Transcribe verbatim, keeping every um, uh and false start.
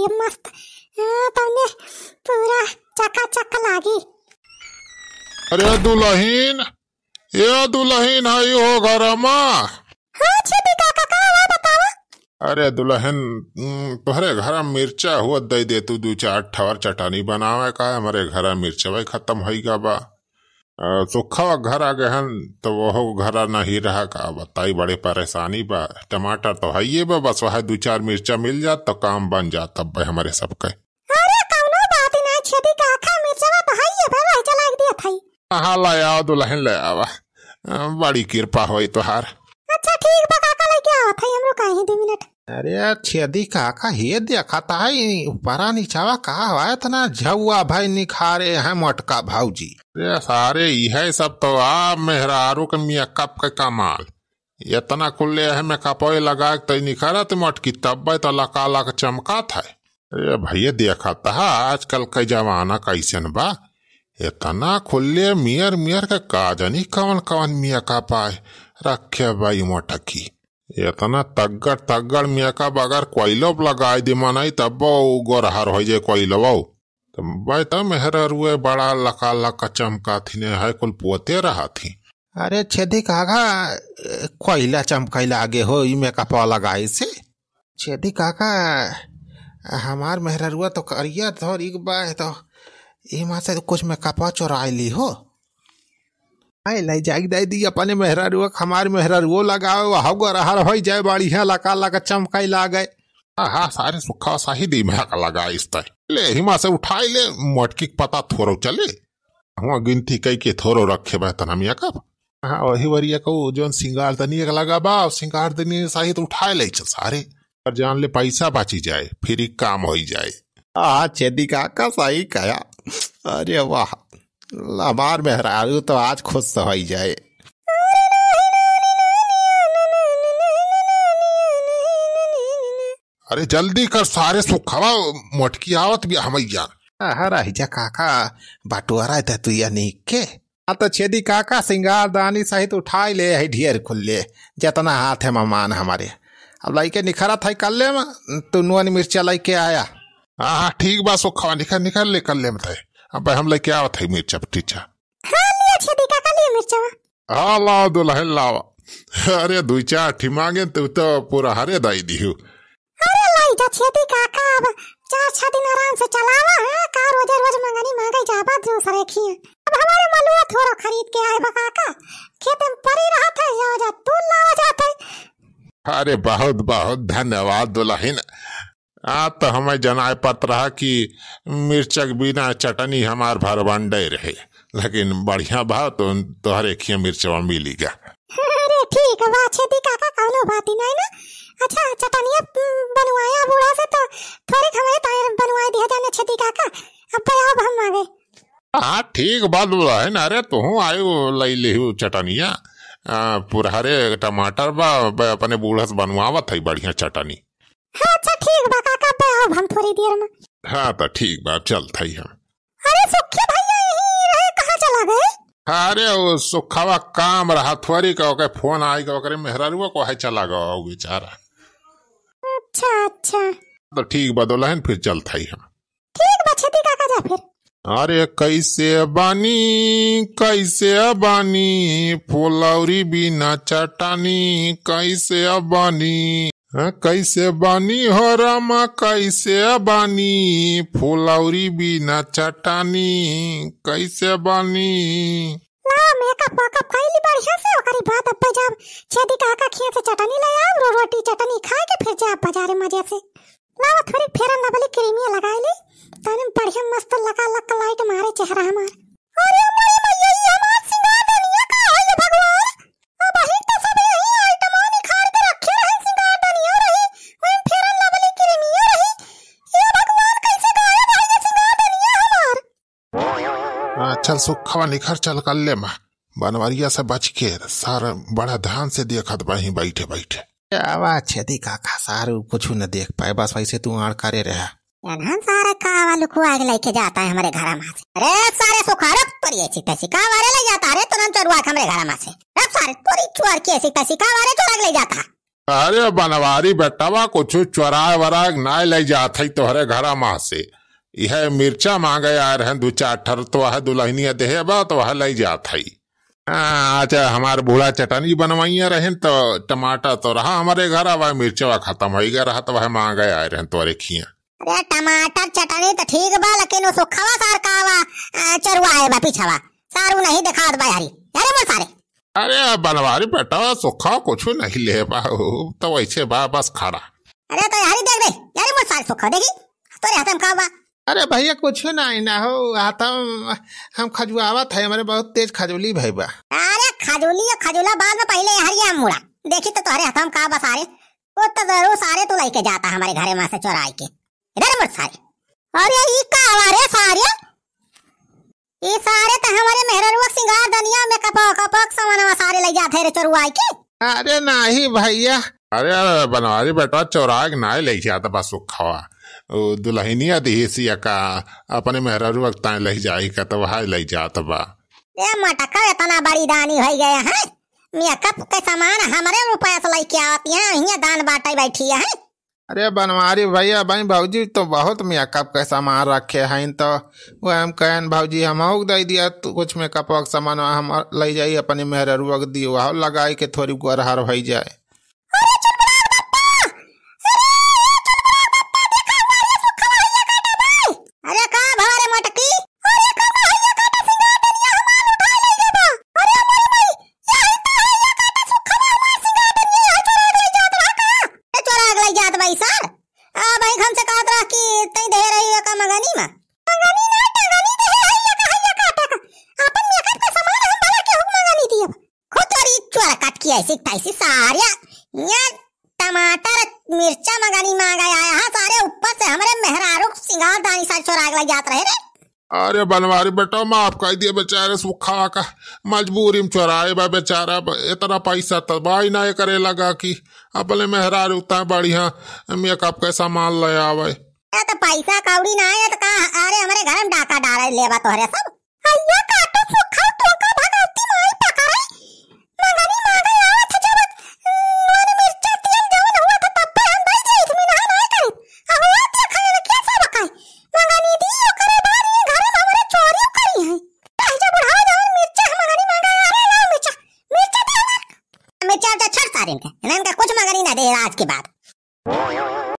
ये मस्त, हाँ, तउने पूरा चकाचक लागी। अरे दुलहिन, ए दुलहिन, हई हो घरमा? हाँ छेदी काका, का हुआ बतावा? अरे दुलहिन, उम, तोहरे घरा मिर्चा हुआ दइ दे तू, दू चार ठवर चटनी बनावे का, हमरे घरा मिर्चवा खतम होई गा बा। अ, सुखवा घर आ गए हन, तो वहो घरा नहीं रहा का बताई, बड़े परेशानी बा। टमाटर तो हइये बा, बस वह दू चार मिर्चा मिल जात तो काम बन जात तब हमरे सबके। अरे कौनो बात नहीं, छेदी काका, मिर्चवा तो हइये बा, वही चला के दिया था। हाँ, ले आओ दुलहिन, ले आवा। अ, बड़ी कृपा होई तोहार। अच्छा ठीक बा काका, लेके आवत है हमरो काहे दो मिनट। अरे छेदी काका, हे देखत है ऊपरा नीचवा का हुआ, इतना झउआ भाई निखारे हैं मोटका भौजी। अरे सारे इहे सब तो आ मेहरारू के मेकअप के कमाल। इतना कुल्ले है मेकअप लगा के तो निखरत मोटकी, तब्बे तो लका लक चमकत है। अरे भैया, देखत ह आजकल के जमाना कैसन बा। इतना खुल्ले मियर मियर के का जानी कवन कवन मेकअप आए रखे बा ई मोटकी। इतना तगड़ तगड़ मेकअप अगर कोइलो पे लगाई दी मनई, तब वो गोरहर हो जाए कोइलो। तो भाई, तो मेहररुए बड़ा लका लका चमका थी, ने है कुल पोते रहा थी। अरे छेदी काका, कोइला चमकैला आगे हो ई मेकअप लगाई से। छेदी काका, हमार मेहररुआ तो करिया थोड़ी बा, तो इमा से कुछ मेकअपा चोराई ली हो। आए लाई जाई दे दी अपने मेहररुआ, हमार मेहररुओ लगावे, वह गोरहर होई जाए, बढ़िया लका लका चमकाई लागे। आहा, सारे सुखा साही दिमाग लगाइस तै। ले, हिमा से उठाई ले, मोटकी के पता थोरो चले। हुआ गिनती कई के थोरो रखे बा तना मेकअप। हाँ, वही वरिया को जोन सिंगारदानी एक लगा बा, और सिंगारदानी सहित उठाए ले चल सारे। पर जान ले पैसा बची जाए, फिर ही काम होई जाए। हाँ, छेदी काका सही कहा। अरे वाह, हमार मेहरारू तो आज खुश होई जाए। अरे जल्दी कर सारे सुखवा, मोटकी आवत बिया हमैया। अहर आइजा काका, बटुआरा दे तू या नीक के। हाँ तो छेदी काका, सिंगारदानी सहित उठाई ले है ढेर खुल्ले, जितना हाथ है मेहमान हमारे। अब लइके निखरत है कल्ले में, तू नून मिर्चा लइके आया। हाँ, हाँ, ठीक बा सुखवा, निखर, निखर ले कल्ले में तय। अब हम लइके आवत है मिर्चा टीचा। हाँ, लिया छेदी काका, लिया मिर्चवा। हाँ, लावा दुलहिन, लावा। अरे, दुई चार ठी मांगे, तू तो पूरा हरे दाई दिहू। अरे, लाई जा छेदी काका, अब चार छह दिन आराम से चलावा, हाँ, का रोजे रोज मंगनी मांगे जाबा दूसरे खिया। अब हमारे मलुआ थोरो खरीद के आए बा काका, खेत में परी रहत है, जाओ जा, तू लावा जात है। अरे, बहुत बहुत धन्यवाद दुलहिन। आ तो हमें जनाए पत रहा कि मिर्चक बिना चटनी हमार भरबंडे रहे, लेकिन बढ़िया बा तो तोहरे खिया मिर्चवा मिली गा। अरे ठीक बा छेदी काका, कौनो बात ही नहीं ना। अच्छा चटनिया, उम, बनवाया बूढ़ा से तो थोड़े हमारे तार बनवाए दिया जाना छेदी काका। अब अब हम आ गए। हाँ ठीक बा दुलहिन, अरे तुहू आयु लई लिहू चटनिया। आ, पुरहरे टमाटर बा, ब-, अपने बूढ़ा से बनवावत है बढ़िया चटनी। हाँ, अच्छा ठीक बा काका, बे आउब हम थोड़ी देर में। हाँ, तो ठीक बा, अब चलत हई हम। अरे सुखी भैया यहीं रहे, कहाँ चला गए? अरे वो सुखवा काम रहा थोड़ी का, ओके फोन आई का, ओकरे मेहरारुआ को है चला गवा वो बेचारा। अच्छा, अच्छा। तो ठीक बा दुलहिन, फिर चलत हई हम। ठीक बा छेदी काका, जा फिर। अरे कैसे बानी, कैसे बानी, फुलौरी बिना चटानी, कैसे बानी, हाँ, कैसे बानी हो रामा, कैसे बानी, फुलौरी बिना चटानी, कैसे बानी। लावा मेकअप वेकअप कइली बढ़िया से, ओकरी बाद अब जाब छेदी काका खिया से चटनी ले आउब, रो-, रोटी चटनी खाए के फिर जाब बाजारे मजे से। लावा थोड़ी Fair and Lovely क्रीमिया लगाई ली, तनी बढ़िया मस्त लका लक लाइट मारे चेहरा हमार। अरे मोरी मैया, ई हमार सिंगार दनिया का है ये भगवान? अब ही तो सब यही आइटम निखार के रखे रहे, सिंगार दनिया रही, वही Fair and Lovely क्रीमिया रही। ये भगवान कैसे गायब है ये सिंगार दनिया हमार? हाँ, चल सुखवा निखर चल कल्ले मा। बनवरिया से बच के, सार बड़ा ध्यान से देखत बा ही बैठे बैठे। आवा छेदी काका, सार कुछ न देख पाए, बस वैसे तू आड़ करे रहा। एनहन सारे कावा लुकुआ के लेके जाता है हमरे घर मा से। अरे सारे सुखारो तोरी ऐसी तैसी का वारे ले जाता, अरे तुरंत चोरवा के हमरे घर मा से। अब सारे तोरी चोर की ऐसी तैसी का वारे चोरा के ले जाता। अरे बनवारी बेटवा, कुछ चोराए वराए नाय लइ जात है तोहरे घरा मा से। यह मिर्चा मांगे आए रहन दू चार ठर, तो वह दुलहिनिया देहे बा, तो वह लइ जात है। हाँ, अच्छा, हमार बूढ़ा चटनी बनवाइया रहन, तो टमाटर तो रहा हमरे घर, अब मिर्चवा खतम होइ गया रहा, तो वह मांगे आए रहन तोरे खिया। अरे, टमाटर चटनी तो ठीक बा, लेकिन वो सुखवा सार का बा, आ, चरुआ है बा पीछवा, सारू नहीं दिखात बा यारी। अरे, बोल सारे। अरे, बनवारी बेटा, सुखवा कुछ नहीं ले बा, वो तो वैसे बा, बस खड़ा। अरे, तो यारी देख दे, यारी बोल सारे सुखवा, देखी, तोरे हाथ में का बा? अरे भैया, कुछ नहीं ना हो, हाथ हम, हम खजुआवत है, हमरे बहुत तेज खजुली भई बा। अरे खजुली और खजुला बाद में, पहले हरिया मुड़ा। देखी तो तोहरे हाथ में का बा सारे, वो तो जरूर सारे तू लइके जाता हमरे घरे मा से चोराई के। इधर मुड़ सारे। अरे ई का हवा रे सारे? ई सारे तो हमरे मेहररुआ के सिंगार दनिया में कपक कपक सामानवा सारे लइ जात है रे चोरुआई के। अरे नाही भैया। अरे बनवारी बेटवा, चोराए के नाय लइ जात बा सुखवा। ओ दुलहिनिया दिहिस या का, अपने मेहररुआ के ताई लइ जाई का, तो वह लइ जात बा। ए मटका, इतना बड़ी दानी होइ गया है, मेकअप के सामान हमरे रुपया से लइके आवत है, हियाँ दान बांटे बैठी है। अरे बनवारी भैया, भाई भौजी तो बहुत मेकअप के सामान रखे हैं, तो वह हम कहन भौजी हमहू के दइ दिया, तू कुछ मेकअप के सामान हम लइ जाई अपनी मेहररुआ के दी, वह लगाई के थोड़ी गोरहर होइ जाए। अरे चुलबुलार बप्पा! अरे चुलबुलार बप्पा, देखा हुआ ये सुखवा हैया काटा भाई। अरे का भवा रे मटकी? अरे का हैया काटा सिंगार दनिया हमार उठा लइ गबा। अरे मोरी माई, यही तो हैया काटा सुखवा हमार सिंगार दनिया यही चोराग लइ जात रहा का? ए चोराग लइ जात भाई सर। आ भाई हमसे कहत रहा कि तई दे रही है का मंगनी मा। मंगनी ना, टंगनी दे हैया का, हैया काटा का। अपन मेकअप का सामान हम भला केहू मंगनी दियब। खुद तोरी चोर कट की ऐसी तैसी सारिया। ये टमाटर मिर्चा मंगनी मांगा आया है सारे, ऊपर से हमरे मेहरारू सिंगार दानी सारे चोराग लइ जात रहे रे। अरे बनवारी बेटा, माफ कर दिया बेचारे सुखवा का, मजबूरी में चोराए बा बेचारा, ब-, इतना पैसा तो बाई ना करे लगा कि अपने मेहरारू उतना बढ़िया मेकअप के सामान लइ आवे। ए तो पैसा कौड़ी ना है तो का, अरे हमरे घर में डाका डारे लेबा तोहरे सब। हैया काटो सुखा, तोका भगवती माई पकड़े। मंगनी मांगे आवत है जब, नून मिर्चा तेल जवन हुआ था तब पे हम दइ जाई, इतनी ना ना करे। अब वो देखा ना क्या सब खाए। मंगनी दी ओकरे बाद ये घर में हमरे चोरी करी है। ताई जब बुढ़ाओ जवन मिर्चा है मंगनी मांगे, अरे लाओ मिर्चा, मिर्चा दे ना। मिर्चा तो छोड़ सारे इनके, इनका कुछ मंगनी ना दे आज के बाद।